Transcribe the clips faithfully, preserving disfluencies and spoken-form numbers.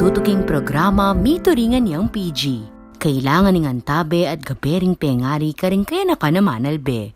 Tutuking programa, mituringan yang P G. Kailangan ing antabe at gabe ring pengari karing kayanakan a manalbe.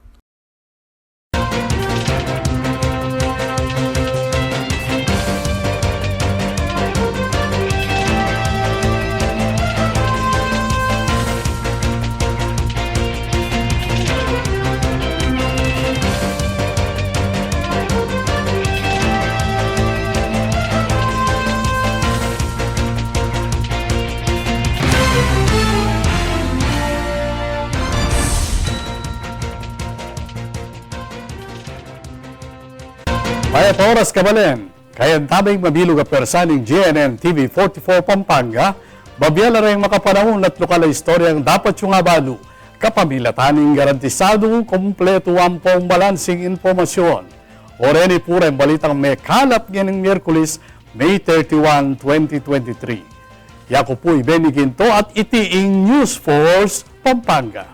Mayap a oras, kabalen. Kayabe tabing mabilug a pwersa ning G N N T V forty-four Pampanga, babie la reng makapanaun at lokal a istoryang dapat yung abalu. Kapamilatan ning garantisadu, kumpletu ampong balansing impormasyon. O reni pu reng balitang mekalap ngening Miyerkules, May thirty-one, twenty twenty-three. Yaku pu i Benny Ginto at iti ing News Force Pampanga.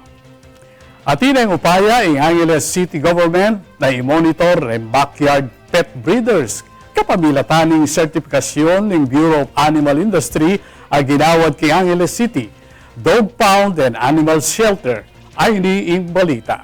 Atin neng upaya ing Angeles City Government na i-monitor reng backyard pet breeders kapamilatan ning sertipikasyon ning Bureau of Animal Industry a ginawad king Angeles City Dog Pound and Animal Shelter. Ayni ing balita.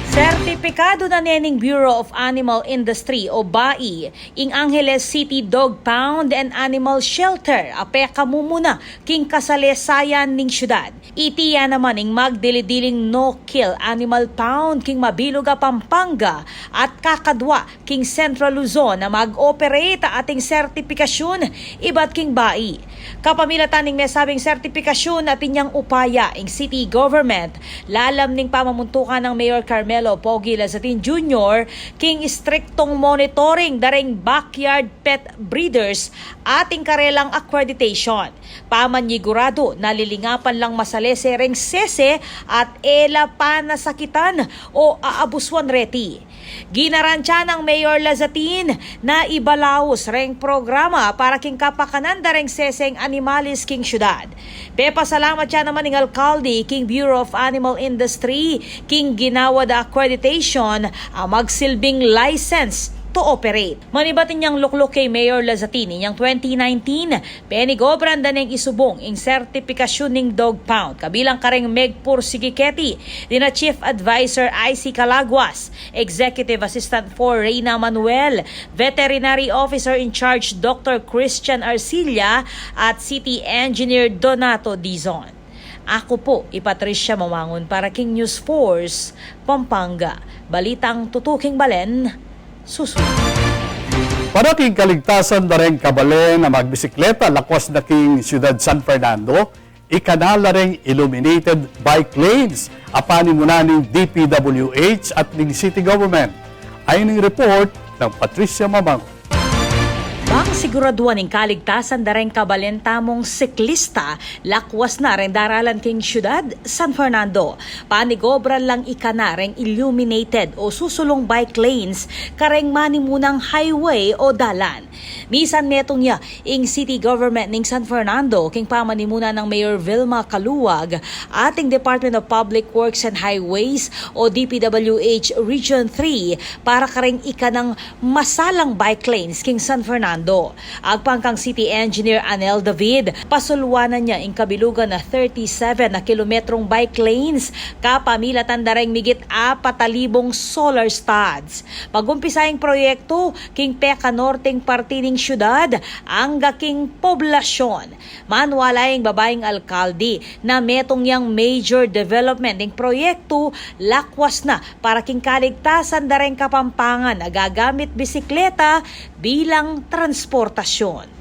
Sertipikadu na ne ning Bureau of Animal Industry o bai ing Angeles City Dog Pound and Animal Shelter a pekamumuna king kasalesayan ning syudad. Iti ya naman ing magdili-diling no-kill animal pound king mabilug a Pampanga at kakadwa king Central Luzon a mag-operate a ating sertipikasyun ibat king bai. Kapamilatan ning mesabing sertipikasyun, atin yang upaya ing city government lalam ning pamamuntukan nang Mayor Carmelo Pogi Lazatin Junior king istriktong monitoring da reng backyard pet breeders at ing karelang accreditation. Pamanyiguradu na lilingapan lang masalese reng sese at e la panasakitan o aabusuan reti. Ginarantya nang Mayor Lazatin na ibalaus reng programa para king kapakanan da reng seseng animalis king syudad. Pepasalamat ya naman ing alkalde king Bureau of Animal Industry king ginawad a accreditation a magsilbing license to operate. Manibat inyang lukluk kay Mayor Lazatin inyang twenty nineteen, penigobran da neng isubung ing sertipikasyun ning dog pound kabilang kareng megpursigi keti nina Chief Adviser I C Calaguas, Executive Assistant four Reyna Manuel, Veterinary Officer in Charge Doctor Christian Arcilla, at City Engineer Donato Dizon. Aku pu i Patricia Mamangun para king News Force Pampanga. Balitang tutuking balen, susunod. Para king kaligtasan da reng kabalen a magbisikleta lakwas na king Syudad San Fernando, ikana la reng illuminated bike lanes a panimunan ning D P W H at ning city government. Ayni ing report nang Patricia Mamangun. Bang siguraduan ing kaligtasan da reng kabalen tamung siklista, lakwas na reng daralan king syudad San Fernando. Panigobran lang ikana reng illuminated o susulung bike lanes kareng manimunang highway o dalan. Misan metung ya ing city government ning San Fernando king pamanimunan nang Mayor Vilma Caluag at ing Department of Public Works and Highways o D P W H Region three para kareng ikanang masalang bike lanes king San Fernando. Agpang kang City Engineer Anel David, pasulwanan ya ing kabilugan a thirty-seven a kilometrong bike lanes kapamilatan da reng migit apat a libung solar studs. Magumpisa ing proyektu king pekanorteng parti ning syudad angga king poblasyon. Maniwala ing babaing alkalde na metung yang major development ing proyektu lakwas na para king kaligtasan da reng Kapampangan a gagamit bisikleta bilang transportasyon.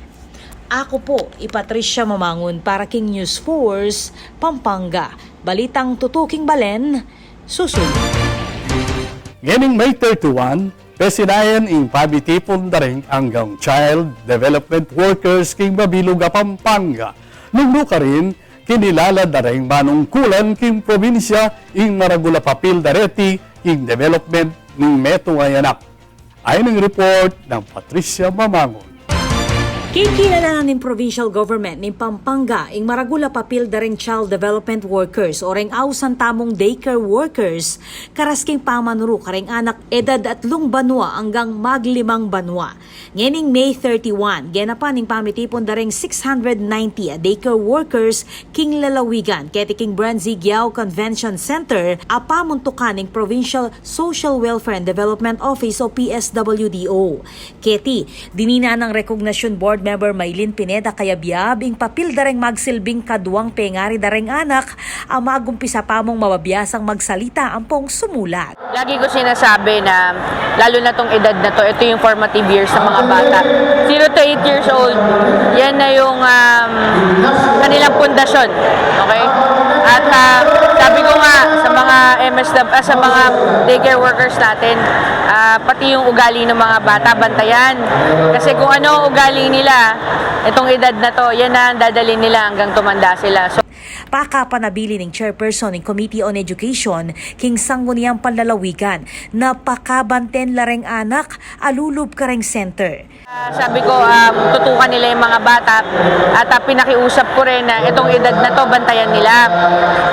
Aku pu i Patricia Mamangun para king News Force Pampanga. Balitang tutuking balen, susunod. Ngening May thirty-one, pesinayan ing pamitipun da reng anggang child development workers king mabilug a Pampanga. Nung nukarin, kinilala da reng manungkulan king probinsya ing maragul a papil da reti king development ning metung a anak. Ayni ing report nang Patricia Mamangun. Kikilalanan ning provincial government ning Pampanga ing maragul a papil da reng child development workers o reng ausan tamung daycare workers karas king pamanuru kareng anak edad atlung banua anggang maglimang banua. Ngening May thirty-one, genapan ing pamitipun da reng six hundred ninety a daycare workers king lalawigan keti king Bren Z. Guiao Convention Center a pamuntukan ning Provincial Social Welfare and Development Office o P S W D O. Keti, dininan nang Recognition Board Member Maylin Pineda Cayabyab ing papil da reng magsilbing kaduang pengari da reng anak a magumpisa pa mung mababiasang magsalita ampong sumulat. Lagi ko sinasabi na, lalo na 'tong edad na 'to, ito yung formative years ng mga bata. Zero to eight years old, yan na yung, um, kanilang pundasyon. Okay? At, ah, sabi ko nga sa mga M S W, ah, sa mga daycare workers natin, ah, pati yung ugali ng mga bata, bantayan. Kasi kung ano ang ugali nila, itong edad na 'to, yan na ang dadalhin nila hanggang tumanda sila. So, pakapanabilin ning chairperson ning Committee on Education king Sangguniang Panlalawigan na pakabanten la reng anak a lulub kareng center. Ah, sabi ko, um, tutukan nila yung mga bata at, ah, pinakiusap ko rin na itong edad na 'to, bantayan nila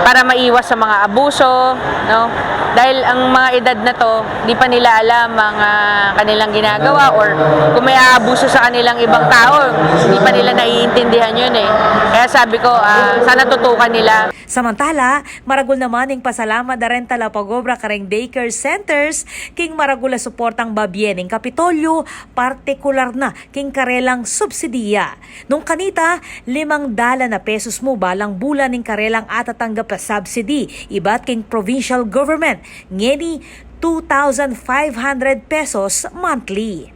para maiwas sa mga abuso, no? Dahil ang mga edad na 'to, di pa nila alam ang, ah, kanilang ginagawa, or kung may aabuso sa kanilang ibang tao, di pa nila naiintindihan 'yun eh. Kaya sabi ko, ah, sana tutukan nila. Samantala, maragul naman ing pasalamat da reng talapag-obra kareng daycare centers king maragul a suportang babie ning Kapitolyo, partikular na king karelang subsidiya. Nung kanita, limang dalan a pesos mu balang bulan ing karelang atatanggap a subsidy ibat king provincial government, ngeni two thousand five hundred pesos monthly.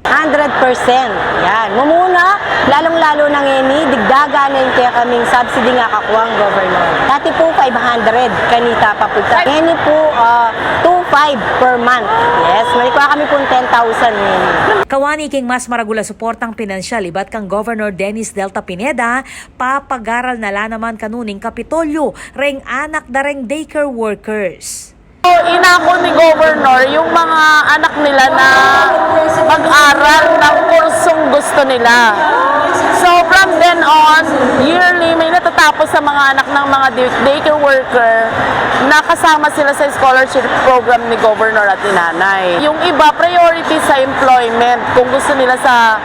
Hundred percent. Yan. Mumuna, lalong-lalo na ngeni, digdagan na ing kekaming subsidy nga kakuang governor. Dati po, five hundred kanita papunta. Ngeni po, ah, two five per month. Yes, malikwa kami pong ten thousand ngeni. Kawani king mas maragul a suportang pinansyal ibat kang Governor Dennis Delta Pineda, papagaral na la naman kanu ning Kapitolyo reng anak da reng daycare workers. Inako ni Governor yung mga anak nila na mag-aral ng kursong gusto nila. So, from then on, yearly, may natatapos sa mga anak ng mga day- daycare worker na kasama sila sa scholarship program ni Governor at ni Nanay. Yung iba, priority sa employment kung gusto nila sa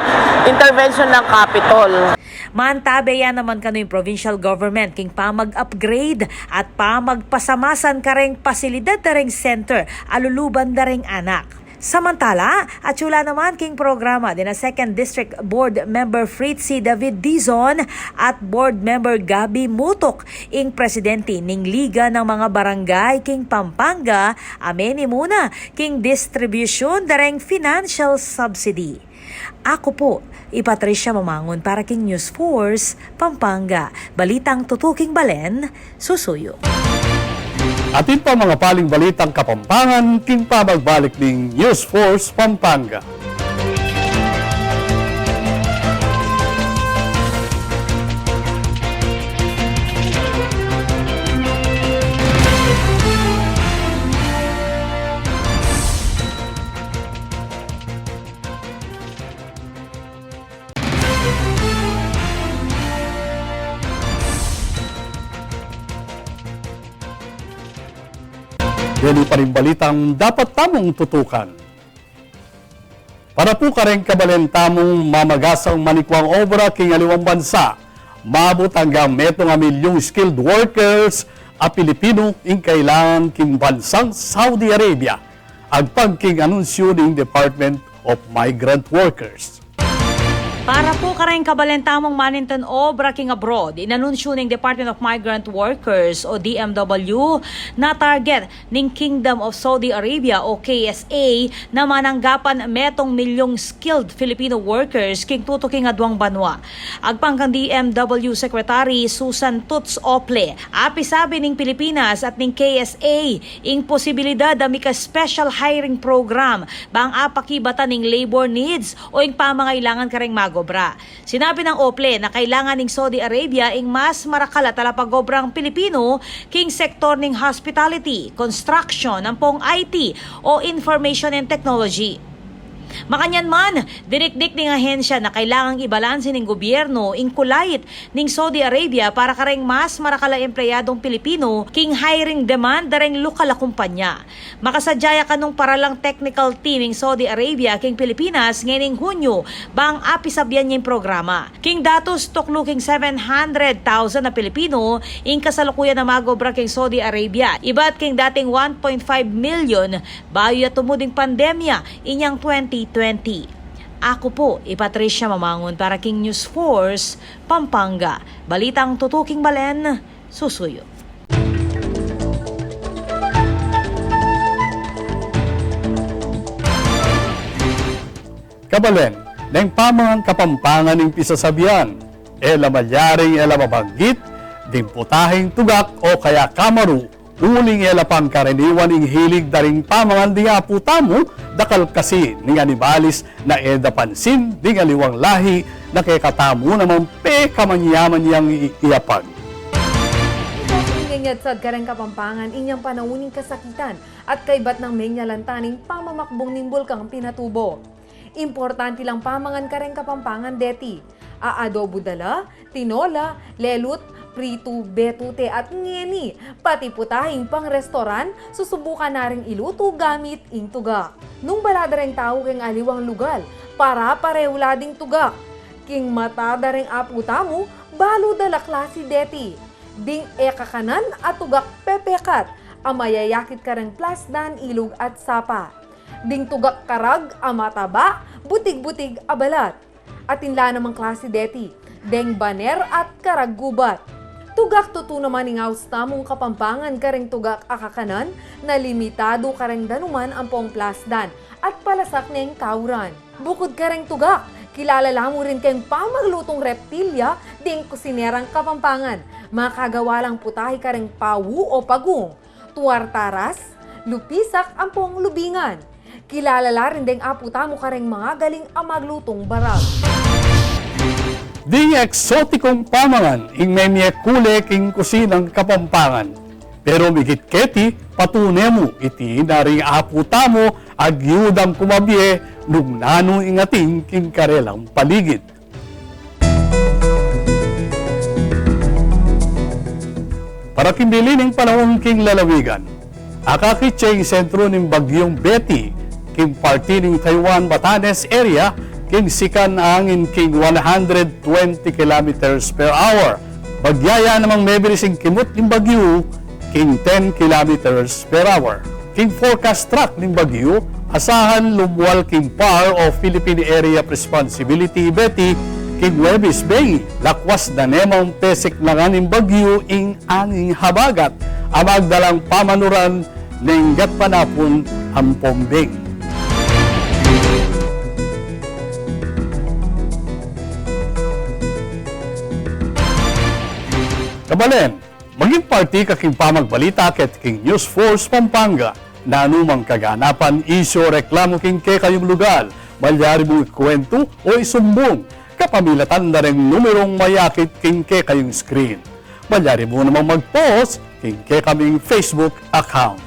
intervention ng Capitol. Mantabe ya naman kanu ing provincial government king pamag-upgrade at pamagpasamasan kareng pasilidad da reng center a luluban da reng anak. Samantala, atyu la naman king programa dina Second District Board Member Fritzy David Dizon at Board Member Gabby Mutok, ing presidente ning Liga ng mga Barangay king Pampanga, a menimuna king distribusyun da reng financial subsidy. Aku pu i Patricia Mamangun para king News Force Pampanga. Balitang tutuking balen, susuyu. Atin pang mga paling balitang Kapampangan king pamagbalik ning News Force Pampanga. Deni pa ring balitang dapat tamung tutukan. Para pu kareng kabalen tamung mamagasang manikuang obra king aliwang bansa, maabut anggang metung a milyung skilled workers a Pilipinu ing kailangan king bansang Saudi Arabia, agpang king anunsyu ning Department of Migrant Workers. Para pu kareng kabalen tamung manintun obra king abroad, inanunsyu ning Department of Migrant Workers o D M W na target ning Kingdom of Saudi Arabia o K S A na mananggapan metung milyung skilled Filipino workers king tutuking aduang banua. Agpang kang D M W Secretary Susan Toots Ople, apisabi ning Pilipinas at ning K S A ing posibilidad a mika special hiring program bang apakibatan ing labor needs o ing pamangailangan kareng magobra. Sinabi nang Ople na kailangan ning Saudi Arabia ing mas marakal a talapagobrang Pilipino king sektor ning hospitality, construction, ampong I T o information and technology. Makanyan man, dinikdik ning ahensya na kailangang ibalanse ning gobyerno ing kulait ning Saudi Arabia para kareng mas marakal a empleyadong Pilipino king hiring demand da reng lokal a kumpanya. Makasadya ya kanung paralang technical team ing Saudi Arabia king Pilipinas ngening Hunyo bang apisabian ya ing programa. King datus, tuklu king seven hundred thousand a Pilipino ing kasalukuyan a mag-obra king Saudi Arabia, ibat king dating one point five million bayu ya tumud ing pandemya inyang twenty twenty. Aku pu i Patricia Mamangun para king News Force Pampanga. Balitang tutuking balen, susuyu. Kabalen, deng pamangan Kapampangan ing pisasabian, e la malyaring e la mabanggit ding putahing tugak o kaya kamaru, uling e la pangkaraniwan ing hilig da ring pamangan ding apu tamu, dakal kasi ning animalis na e da pansin ding aliwang lahi na kekatamu namang pekamanyaman yang i-, iyapag. Ing ngening yatsad kareng Kapampangan inyang panaun ning kasakitan at kaibat nang menyalantan ing pamamakbung ning Bulkang Pinatubo. Importante lang pamangan kareng Kapampangan deti. A adobo dala, tinola, lelut, pritu, betute at ngeni, pati putahing pang-restoran, susubukan na ring ilutu gamit ing tugak. Nung bala da reng tau king aliwang lugal, para parehu la ding tugak. King mata da reng apu tamu, balu da la klasi deti. Ding e kakanan a tugak pepekat, a mayayakit kareng plasdan, ilug at sapa. Ding tugak karag a mataba, butig-butig a balat. Atin la namang klasi deti, deng baner at karag gubat. Tugak tutu naman ing aus tamung Kapampangan kareng tugak a kakanan na limitadu kareng danuman ampong plasdan at palasak neng kauran. Bukud kareng tugak, kilala la mu rin keng pamaglutung reptilya ding kusinerang Kapampangan. Makagawa lang putahe kareng pawu o pagung, tuartaras, lupisak ampong lubingan. Kilala la rin deng apu tamu kareng mangagaling a maglutung barag. Ding eksotikung pamangan ing memie kule king kusinang Kapampangan. Pero migit keti, patune mu iti na ring apu tamu agyudang kumabie nung nanu ing atin king karelang paligid. Para king bili ning panaun king lalawigan, akakit ya ing sentru ning Bagyung Betty king parti ning Taiwan, Batanes area, king sikan angin king one hundred twenty kilometers per hour. Bagya ya namang mebilis ing kimut ning bagyu king ten kilometers per hour. King forecast track ning bagyu, asahan lumual king PAR o Philippine Area of Responsibility Betty king Huwebes bengi. Lakwas na nemang pesiklangan ning bagyu ing anging habagat a magdalang pamanuran neng gatpanapun ampong bengi. Kabalen, maging parti ka king pamagbalita keti king News Force Pampanga. Nanu mang kaganapan, isyu o reklamu king kekayung lugal, malyari mung ikuwentu o isumbung kapamilatan da reng numerung mayakit king kekayung screen. Malyari mu namang mag-post king kekaming Facebook account.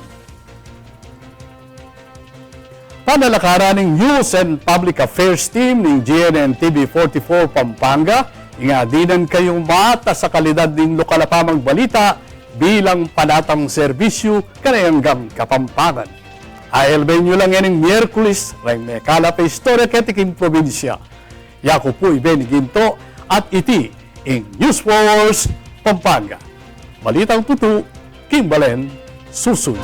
Panalakaran ning News and Public Affairs Team ning G N N T V forty-four Pampanga, ing adinan kayung matas a kalidad ning lokal a pamagbalita bilang panatang serbisyu kareng anggang Kapampangan. Aelben yu la ngening Miyerkules reng mekalap a istorya keti king probinsya. Yaku pu i Benny Ginto at iti ing News Force Pampanga. Balitang tutu king balen, susuyu.